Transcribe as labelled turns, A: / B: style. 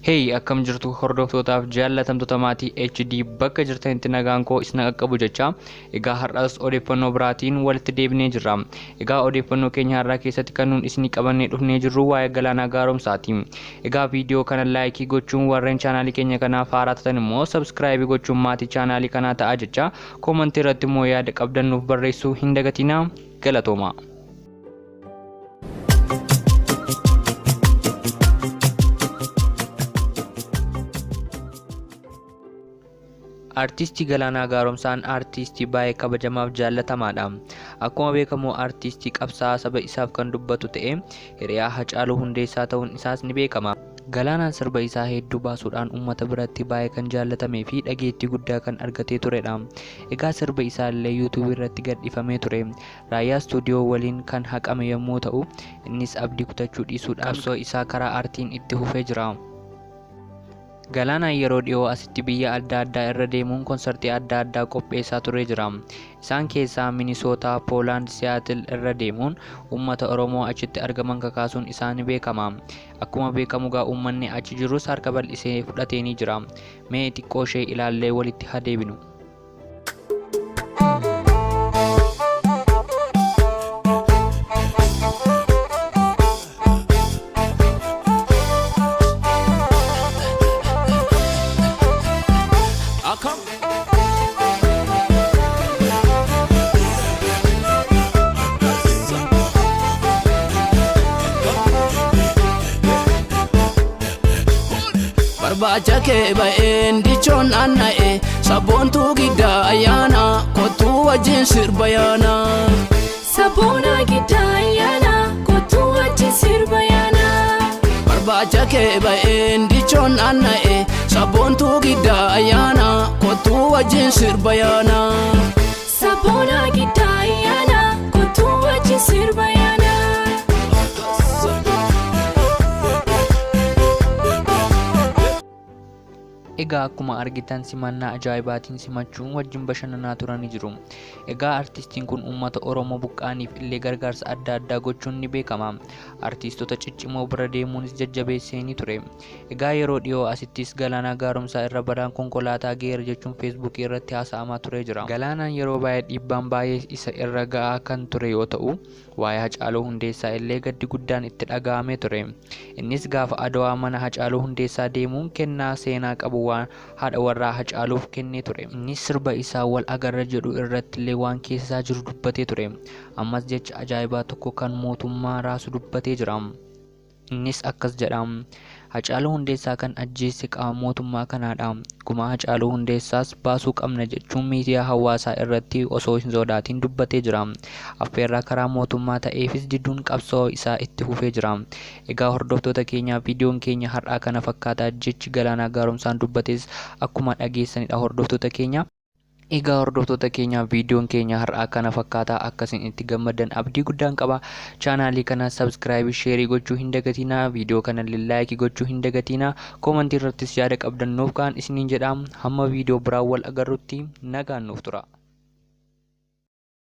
A: Hey, akkam jirtu hordoftootaaf jaallatamtoota maatii HD bakka jirtanitti nagaan koo isin qaqqabu jecha. Egaa har'as odeeffannoo biraatiin walitti deebinee jirra. Egaa odeeffannoo keenya har'aa keessatti kan nuun isinii qabannee dhufnee jirru waa'ee Galaanaa Gaaromsaati. Egaa viidiyoo kana laayikii gochuun warreen chaanaalii keenya kanaaf haaraa taatan immoo sabskraayibii gochuun maatii chaanaalii kanaa ta'aa jecha. Koomantii irratti immoo yaada qabdan nuuf barreessuu hin dagatinaa. Galatooma. Artiistii Galaanaa Gaaromsaan artiistii baay'ee kabajamaaf jaallatamaadha. Akkuma beekamu artiistii qabsaa'aa saba isaaf kan dubbatu ta'ee hiriyaa Hacaaluu Hundeessaa ta'uun isaas ni beekama. Galaanaan sirba isaa hedduu baasuudhaan uummata biratti baay'ee kan jaallatamee fi dhageettii guddaa kan argatee turedha. Egaa sirba isaa illee yuutuubii irratti gadhiifamee ture. Raayyaa istuudiyoo waliin kan haqame yommuu ta'u, innis abdii kutachuu dhiisuudhaan qabsoo isaa karaa aartiin itti fufee jira. Galaanaan yeroo dhiyoo asitti biyya adda addaa irra deemuun konsartii adda addaa qopheessaa turee jira. Isaan keessaa Minisootaa, Poolaand, Siyaatil irra deemuun uummata Oromoo achitti argaman kakaasuun isaa ni beekama. Akkuma beekamu gaa uummanni achi jirus harka bal'isee fudhatee ni jira. Mee xiqqoo ishee ilaallee walitti haa deebinu.
B: Akkam. Barbaacha kee ba'een dichoon naanna'e sabboontuu giddaa ayyaana kottuu wajjin sirba yaana.
C: Sabboona giddaa ayyaana kottuu wajjin sirba yaana.
B: Barbaacha kee ba'een dichoon naanna'e sabboontuu giddaa ayyaana kottuu wajjin sirba yaana.
C: Sabboona giddaa ayyaana kottuu wajjin sirba yaana.
A: Egaa akkuma argitan simannaa ajaa'ibaatiin simachuun wajjin bashannanaa turanii jiru. Egaa artiistiin kun uummata Oromoo buqqaaniif illee gargaarsa adda addaa gochuun ni beekama. Artiistota ciccimoo bira deemuunis jajjabeessee ni ture. Egaa yeroo dhiyoo asittis Galaanaa Gaaromsaa irra balaan konkolaataa ga'eera jechuun feesbuukii irratti haasa'amaa turee jira. Galaanaan yeroo baay'ee dhiibbaan baay'ee isa irra ga'aa kan ture yoo ta'u, waa'ee Hacaaluu Hundeessaa illee gaddi guddaan itti dhaga'amee ture. Innis gaafa Adawaa mana Hacaaluu Hundeessaa deemuun kennaa seenaa qabu waan haadha warraa Hacaaluuf kennee ture. Innis sirba isaa wal agarra jedhu irratti illee waan keessa isaa jiru dubbatee ture. Ammas jecha ajaa'ibaa tokko kan mootummaa raasu dubbatee jira. Innis akkas jedha. Hacaaluu Hundeessaa kan ajjeese qaama mootummaa kanaadha. Gumaa Hacaaluu Hundeessaas baasuu qabna jechuun miidiyaa hawaasaa irratti osoo hin sodaatin dubbatee jira. Affeerraa karaa mootummaa ta'eefis diduun qabsoo isaa itti fufee jira. Egaa hordoftoota keenyaa viidiyoon keenya har'aa kana fakkaataa jechi Galaanaa Gaaromsaan dubbates akkuma dhageessanidha hordoftoota keenya. Egaa hordoftoota keenya viidiyoon keenya har'aa kana fakkaataa akkasiin itti gammaddan abdii guddaan qaba. Chaanaalii kana sabskraayibii sheerii gochuu hin dagatinaa. Viidiyoo kana illee laayikii gochuu hin dagatinaa. Koomantii irrattis yaada qabdan nuuf kaan isiniin jedha. Hamma viidiyoo biraan wal agarrutti nagaan nuuf tura.